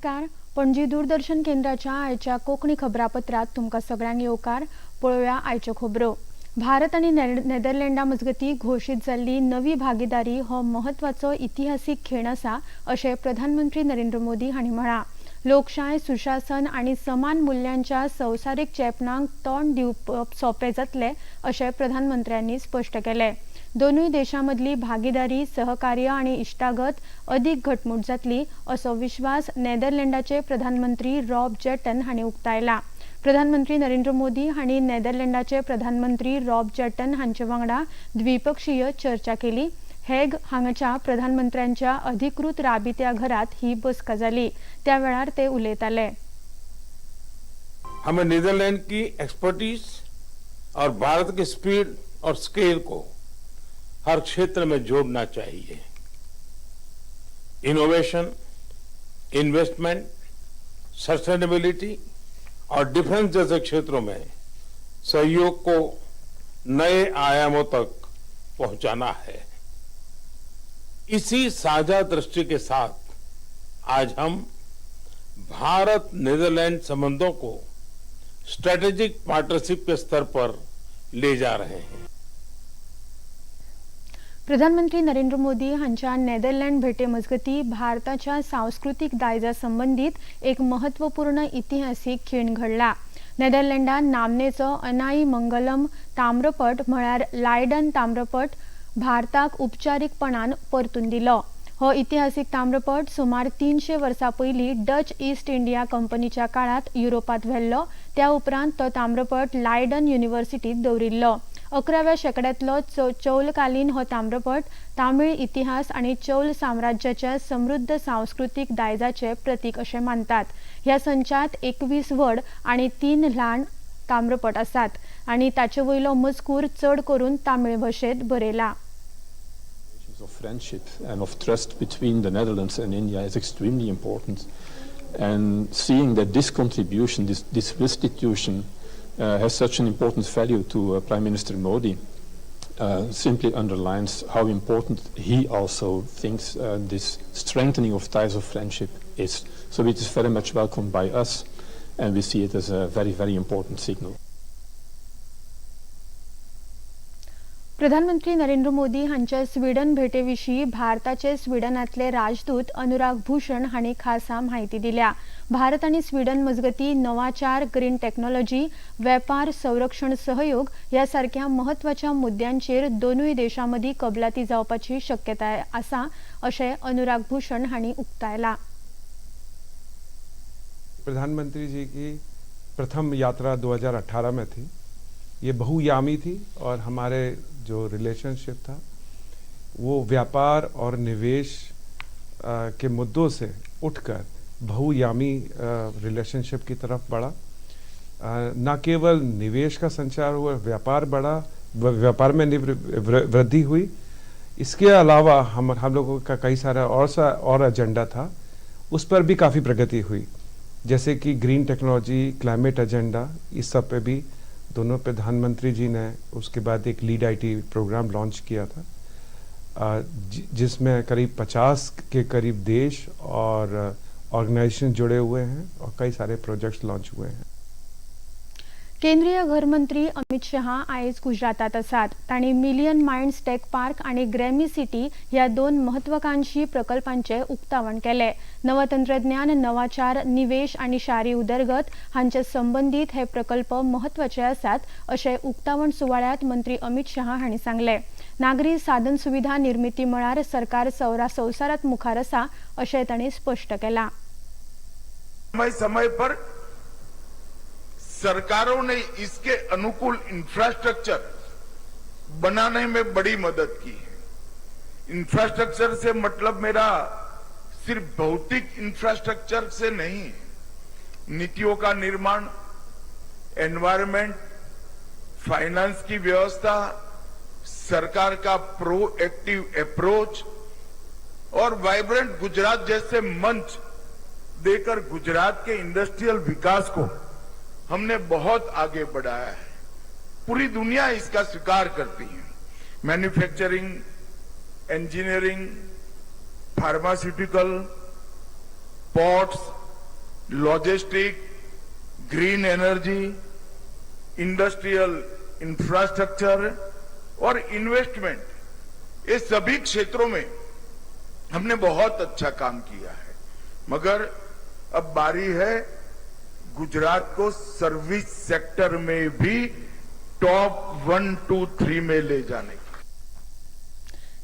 नमस्कार. पणजी दूरदर्शन केंद्राच्या आयच्या कोंकणी खबरापत्रांत तुमकां सगळ्यांक येवकार. पळोवया आयच्यो खबरो. भारत आनी नेदरलँडा मजगतीं घोशीत जाल्ली नवी भागीदारी हो म्हत्वाचो इतिहासीक खीण आसा अशें प्रधानमंत्री नरेंद्र मोदी हांणी म्हळां. लोकशाय, सुशासन आनी समान मुल्यांच्या संवसारीक चेपणांक तोंड दिवप सोंपें जातलें अशें प्रधानमंत्र्यांनी स्पश्ट केलें. दोनूय देशां मदली भागीदारी, सहकार्य आनी इश्टागत अदीक घटमूट जातली असो विश्वास नेदरलँडाचे प्रधानमंत्री रॉब जेटन हांणी उक्तायला. प्रधानमंत्री नरेंद्र मोदी हांणी नेदरलँडाचे प्रधानमंत्री रॉब जेटन हांचे वांगडा द्विपक्षीय चर्चा केली. हेग हांगाच्या प्रधानमंत्र्यांच्या अधिकृत राबित्या घरात ही बसका जाली. त्या वेळार ते उलयताले. हमें नीदरलैंड की एक्सपर्टीज और भारत की स्पीड और स्केल को हर क्षेत्र में जोड़ना चाहिए. इनोवेशन, इन्वेस्टमेंट, सस्टेनेबिलिटी और डिफेंस जैसे क्षेत्रों में सहयोग को नए आयामों तक पहुंचाना है. इसी साझा दृष्टि के साथ आज हम भारत नीदरलैंड संबंधों को स्ट्रेटेजिक पार्टनरशिप के स्तर पर ले जा रहे हैं. प्रधानमंत्री नरेंद्र मोदी हांच्या नेदरलँड भेटे मजगतीं भारताच्या सांस्कृतीक दायजा संबंदीत एक महत्वपूर्ण इतिहासीक खीण घडला. नेदरलँडान नामनेचो अनाई मंगलम ताम्रपट म्हळ्यार लायडन ताम्रपट भारताक उपचारीकपणान परतून दिलो. हो इतिहासीक ताम्रपट सुमार 300 वर्सां पयलीं डच ईस्ट इंडिया कंपनीच्या काळांत युरोपांत व्हेल्लो. त्या उपरांत तो ताम्रपट लायडन युनिव्हर्सिटींत दवरिल्लो. 11व्या शेंकड्यांतलो चौलकालीन हो ताम्रपट तामीळ इतिहास आनी चौल साम्राज्याच्या समृद्ध सांस्कृतीक दायजाचें प्रतीक अशें मानतात. ह्या संचात 21 व्हड आनी 3 ल्हान ताम्रपट आसात आनी ताचे वयलो मजकूर चड करून तामीळ भाशेंत बरयला. Of friendship and of trust between the Netherlands and India is extremely important, and seeing that this contribution, this restitution has such an important value to Prime Minister Modi simply underlines how important he also thinks this strengthening of ties of friendship is. So it is very much welcomed by us, and we see it as a very, very important signal. प्रधानमंत्री नरेंद्र मोदी हांच्या Sweden भेटेविशीं भारताचे स्वीडनांतले राजदूत अनुराग भूषण हांणी खासा म्हायती दिल्या. भारत आनी Sweden मजगतीं नवाचार, ग्रीन टेक्नॉलॉजी, वेपार, संरक्षण सहयोग ह्या सारक्या म्हत्वाच्या मुद्द्यांचेर दोनूय देशां मदीं कबलाती जावपाची शक्यताय आसा अशें अनुराग भूषण हांणी उक्तायलां. प्रधानमंत्री जी की प्रथम यात्रा 2018 में थी. ये बहुयामी थी और हमारे जो रिलेशनशिप था वो व्यापार और निवेश के मुद्दों से उठकर बहुयामी रिलेशनशिप की तरफ बढ़ा. न केवल निवेश का संचार हुआ, व्यापार बढ़ा, व्यापार में वृद्धि हुई. इसके अलावा हम लोगों का कई सारा और एजेंडा था, उस पर भी काफ़ी प्रगति हुई, जैसे कि ग्रीन टेक्नोलॉजी, क्लाइमेट एजेंडा, इस सब पे भी दोनों प्रधानमंत्री जी ने उसके बाद एक लीड IT programme launch किया था, जिसमें करीब 50 के करीब देश और ऑर्गेनाइजेशन जुड़े हुए हैं और कई सारे प्रोजेक्ट्स लॉन्च हुए हैं. केंद्रीय घरमंत्री अमित शहा आयज गुजरातात आसात. तांणी मिलियन मायंड्स टेक पार्क आनी ग्रॅमी सिटी ह्या 2 महत्वाकांक्षी प्रकल्पांचें उक्तावण केलें. नवतंत्रज्ञान, नवाचार, निवेश आनी शारी उदरगत हांचे संबंदीत हे प्रकल्प म्हत्वाचे आसात अशें उक्तावण सुवाळ्यांत मंत्री अमित शहा हांणी सांगलें. नागरी साधन सुविधा निर्मिती मळार सरकार संवसारांत मुखार आसा अशें तांणी स्पश्ट केलां. समय समय पर सरकारों ने इसके अनुकूल इंफ्रास्ट्रक्चर बनाने में बड़ी मदद की है. इंफ्रास्ट्रक्चर से मतलब मेरा सिर्फ भौतिक इंफ्रास्ट्रक्चर से नहीं है. नीतियों का निर्माण, एनवायरमेंट, फाइनेंस की व्यवस्था, सरकार का प्रोएक्टिव अप्रोच और वाइब्रेंट गुजरात जैसे मंच देकर गुजरात के इंडस्ट्रियल विकास को हमने बहुत आगे बढ़ाया है. पूरी दुनिया इसका स्वीकार करती है. Manufacturing, engineering, pharmaceutical, ports, Logistic, green energy, industrial infrastructure और इन्वेस्टमेंट, ये सभी क्षेत्रों में हमने बहुत अच्छा काम किया है। मगर अब बारी है गुजरात को सर्विस सेक्टर में भी टॉप 1, 2, 3 में ले जाने की।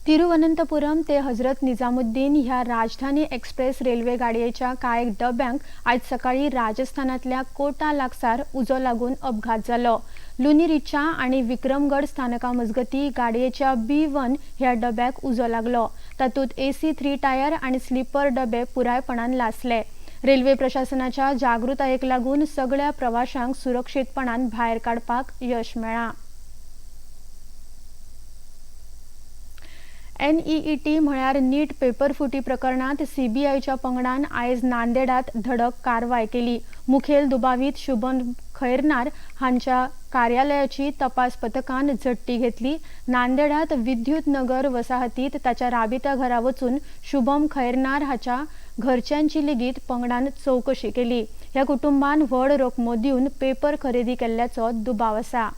तिरुवनंतपुरम ते हजरत निजामुद्दीन ह्या राजधानी एक्सप्रेस रेल्वे गाडयेच्या कांय डब्यांक आयज सकाळी राजस्थानांतल्या कोटा लागसार उजो लागून अपघात जालो। लुनी रिचा आनी विक्रमगड स्थानका मजगती गाडयेच्या B1 ह्या डब्याक उजो लागलो। तातूंत AC 3 tyre आनी स्लीपर डबे पुरायपणान लासले। रेल्वे प्रशासनाच्या जागृतायेक लागून सगळ्या प्रवाशांक सुरक्षीतपणान भायर काडपाक यश मेळ्ळां। NEET म्हळ्यार नीट पेपर फुटी प्रकरणात सीबीआयच्या पंगडान आयज नांदेडात धडक कारवाय केली। मुखेल दुबावीत शुभम खैरनार हांच्या कार्यालयाची तपास पथकान झडटी घेतली। नांदेडात विद्युत नगर वसाहतीत ताच्या राबित्या घरा वचून शुभम खैरनार हाच्या घरच्यांची लेगीत पंगडान चवकशी केली। ह्या कुटुंबान व्हड रकमो दिवन पेपर खरेदी केल्ल्याचो दुबाव आसा।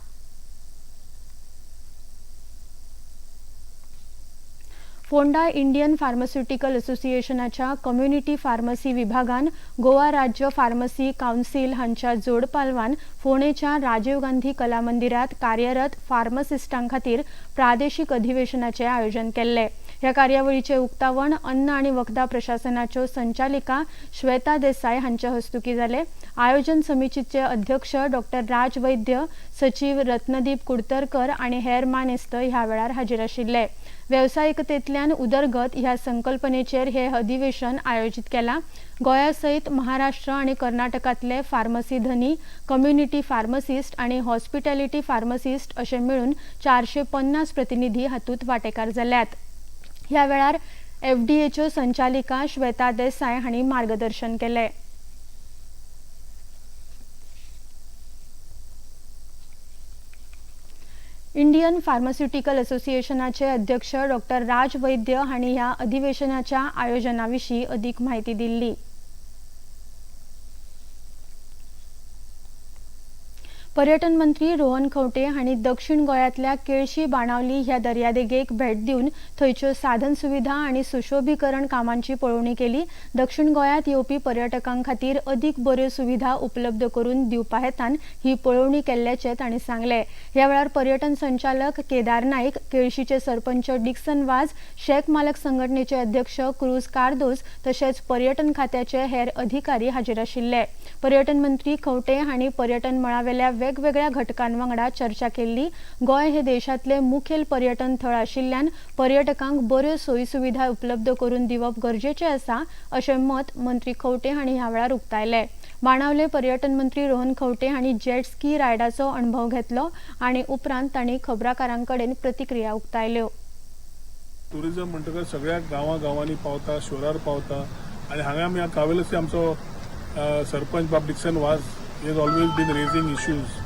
फोंडा इंडियन फार्मास्युटिकल असोसिएशनाच्या कम्युनिटी फार्मसी विभागान गोवा राज्य फार्मसी काउन्सिल हांच्या जोडपालवान फोंडेच्या राजीव गांधी कला मंदिरात कार्यरत फार्मासिस्टां खातीर प्रादेशिक अधिवेशनाचे आयोजन केल्ले। ह्या कार्यावळीचे उक्तावण अन्न आनी वखदां प्रशासनाच्यो संचालिका श्वेता देसाय हांच्या हस्तुकी जाले। आयोजन समितीचे अध्यक्ष डॉक्टर राज वैद्य, सचिव रत्नदीप कुडतरकर आनी हेर मानेस्त ह्या वेळार हाजीर आशिल्ले। वेवसायिकतेंतल्यान उदरगत ह्या संकल्पनेचेर हे अधिवेशन आयोजीत केलां। गोंया सयत महाराष्ट्र आनी कर्नाटकांतले फार्मसी धनी, कम्युनिटी फार्मसिस्ट आनी हॉस्पिटॅलिटी फार्मसिस्ट अशे मेळून 450 प्रतिनिधी हातूंत वांटेकार जाल्यात। ह्या वेळार एफडीएच्यो संचालिका श्वेता देसाय हांणी मार्गदर्शन केलें। इंडियन फार्मास्युटिकल असोसिएशनाचे अध्यक्ष डॉक्टर राज वैद्य हांणी ह्या अधिवेशनाच्या आयोजना विशीं अदीक म्हायती दिल्ली। पर्यटन मंत्री रोहन खंवटे हांणी दक्षिण गोंयांतल्या केळशी बाणावली ह्या दर्यादेगेक भेट दिवन थंयच्यो साधन सुविधा आनी सुशोभीकरण कामांची पळोवणी केली। दक्षिण गोंयांत येवपी पर्यटकां खातीर अदीक बऱ्यो सुविधा उपलब्ध करून दिवपा हेतान ही पळोवणी केल्ल्याचें तांणी सांगलें। ह्या वेळार पर्यटन संचालक केदार नाईक, केळशीचे सरपंच डिक्सन वाज, शेक मालक संघटनेचे अध्यक्ष क्रूज कार्दोज तशेंच पर्यटन खात्याचे हेर अधिकारी हाजीर आशिल्ले। पर्यटन मंत्री खंवटे हांणी पर्यटन मळावेल्या वेगवेगळ्या घटकां वांगडा चर्चा केल्ली। गोंय हे देशांतले मुखेल पर्यटन थळ आशिल्ल्यान पर्यटकांक बऱ्यो सोयी सुविधा उपलब्ध करून दिवप गरजेचें आसा अशें मत मंत्री खंवटे हांणी ह्या वेळार उक्तायलें। बाणावले पर्यटन मंत्री रोहन खंवटे हांणी जेट स्की रायडाचो अणभव घेतलो आनी उपरांत तांणी खबराकारां कडेन प्रतिक्रिया उक्तायल्यो। टुरिझम म्हणटकच सगळ्या गांवां गांवांनी पावता, शोरार पावता आनी हांगा आमी कावेलसी आमचो सरपंच बाब Dixon Vaz he has always been raising issues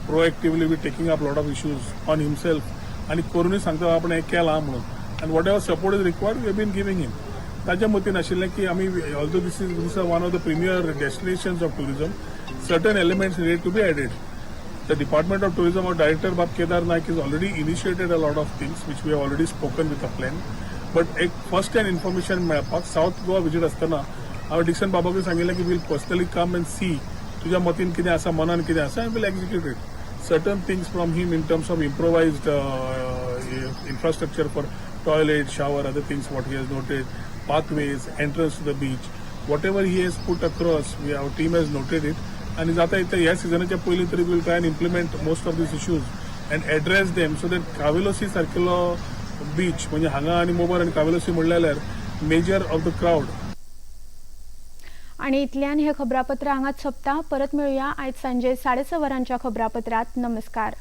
proactively, be taking up lot of issues on himself आनी करूनय सांगता आपण हें केलां म्हणून आनी whatever support is required we have been giving him. ताच्या मतीन आशिल्लें की आमी although this are one of the premier destinations of tourism, certain elements need to be added. The Department of Tourism, our director Bab Kedar Naik has already initiated a lot of things which we have already spoken with a plan. But एक first hand information मेळपाक south Goa visit आसतना हांवें Dixon बाबाकूय सांगिल्लें की we'll personally come and see तुज्या मतीन कितें आसा, मनान कितें आसा, and we'll execute it. Certain things from him in terms of improvised infrastructure for toilet, shower, other things what he has noted, pathways, entrance to the beach, whatever he has put across, our team has noted it. आनी जाता इतलें ह्या सिजनाच्या पयलीं तरी we'll try and implement most of these issues and address them so that Cavelossim सारकेलो beach म्हणजे हांगा आनी मोबर आनी कावेलोसी म्हणलें जाल्यार मेजर ऑफ the crowd. आनी इतल्यान हें खबरापत्र हांगाच सोंपता। परत मेळुया आयज सांजे 6:30 वरांच्या खबरापत्रांत। नमस्कार।